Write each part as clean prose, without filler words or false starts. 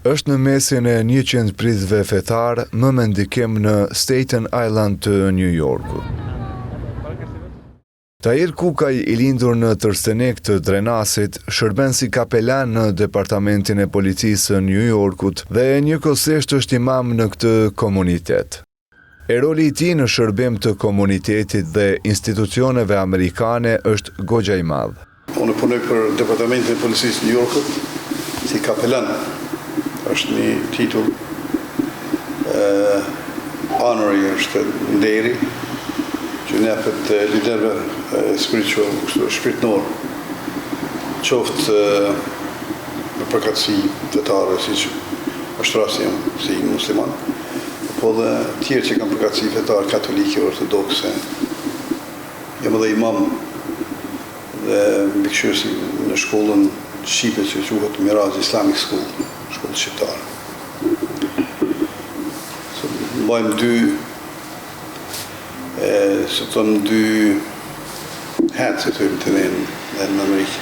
është në mesin e 100 pritësve fetarë më me ndikim në Staten Island të New Yorkut. Tahir Kukaj, i lindur në Tërstenik të Drenasit, shërben si kapelan në Departamentin e Policisë së New Yorkut dhe njëkohësisht është imam në këtë komunitet. E roli i tij në shërbim të komunitetit dhe institucioneve amerikane është goxha i madh. Unë punoj për Departamentin e Policisë së New Yorkut si kapelan. Është një titull honorary, është nderi që u jepet liderëve spiritual, kështu shpirtnor, qoftë me përkatësi fetare, siç është rasti im si musliman. Po dhe tjerë që kanë përkatësi fetare katolike, ortodokse. Jam edhe imam dhe mbikëqyrës në shkollën shqipe që quhet Miraj Islamic School, shkollë shqiptare. So, mbajmë dy e, si të them dy hat, si të themi te ne në Amerikë.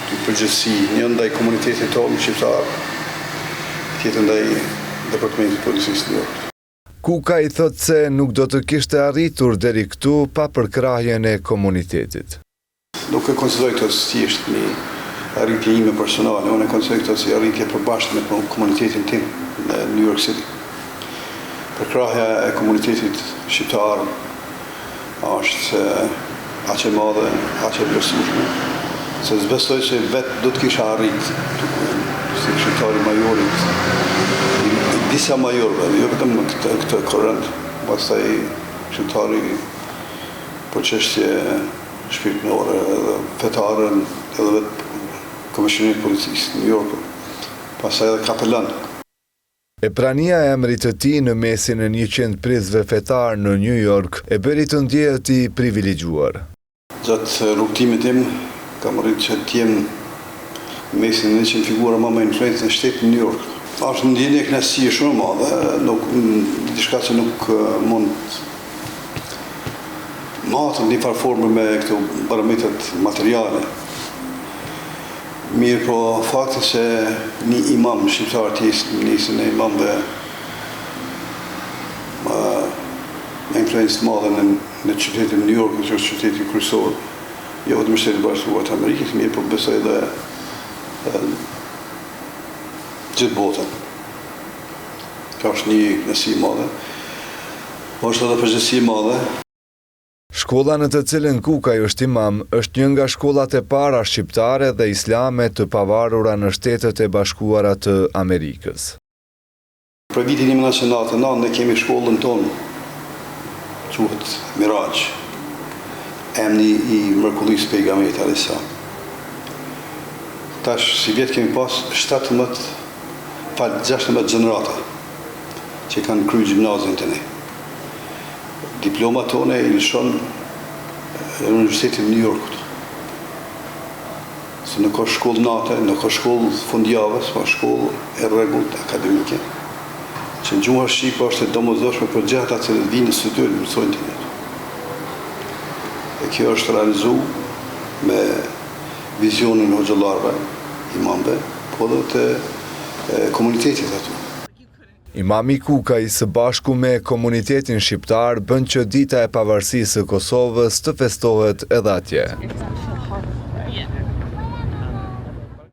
Dy përgjegjësi, një ndaj komunitetit tonë shqiptar, tjetër ndaj Departamentit të Policisë New York. Kukaj thotë se nuk do të kishte arritur deri këtu pa përkrahjen e komunitetit. Nuk e konsideroj këtë si thjesht një arritje ime personale, unë e konsideroj këtë si arritje e përbashkët me komunitetin tim në New York City. Përkrahja e komunitetit shqiptar është aq e madhe, aq e vlerësueshme, se s'besoj që vetë do të kisha arrit këtu ku jam, si këshilltar i majorit, i disa majorëve, jo vetëm këtë, këtë korrent, pastaj këshilltari për çështje shpirtërore edhe fetare, edhe vetë komisionerit të policisë në New York, pastaj edhe kapelan. E prania e emrit të tij në mesin e 100 pritësve fetarë në New York e bëri të ndjehet i privilegjuar. Gjatë rrugëtimit tim kam arritur që të jem në mesin e 100 figura më me influencë në shtetin New York. Është ndjenjë e kënaqësie shumë e madhe, nuk diçka që nuk mund matet në një farë forme me këto parametrat materiale. Mirëpo fakti se një imam shqiptar të jetë në mesin e imamëve me influencë të madhe në në qytetin e New Yorkut, që është qyteti kryesor, jo vetëm i Shtetit Bashkuar të Amerikës, mirëpo besoj edhe gjithë botën. Kjo është një kënaqësi e madhe. Po është edhe përgjegjësi e madhe. Shkolla në të cilën Kukaj është imam është një nga shkollat e para shqiptare dhe islame të pavarura në Shtetet e Bashkuara të Amerikës. Prej vitit 1999 ne kemi shkollën tonë, quhet Miraj, emni i mrekullisë pejgamberit alejhi selam. Tash sivjet kemi pas 17, fal 16 gjenerata që kanë kry gjimnazin te ne. Diplomat tona i lëshon Universiteti i New Yorkut. Se nuk është shkollë nate, nuk është shkollë fundjavës, po shkollë e rregullt akademike, që gjuha shqipe është e domosdoshme për gjithë ata që vijnë në studiojnë, mësojnë te ne. E kjo është realizu me vizionin e hoxhallarëve, imamëve, po edhe të komunitetit aty. Imami Kukaj së bashku me komunitetin shqiptar bën që dita e pavarësisë së Kosovës të festohet edhe atje.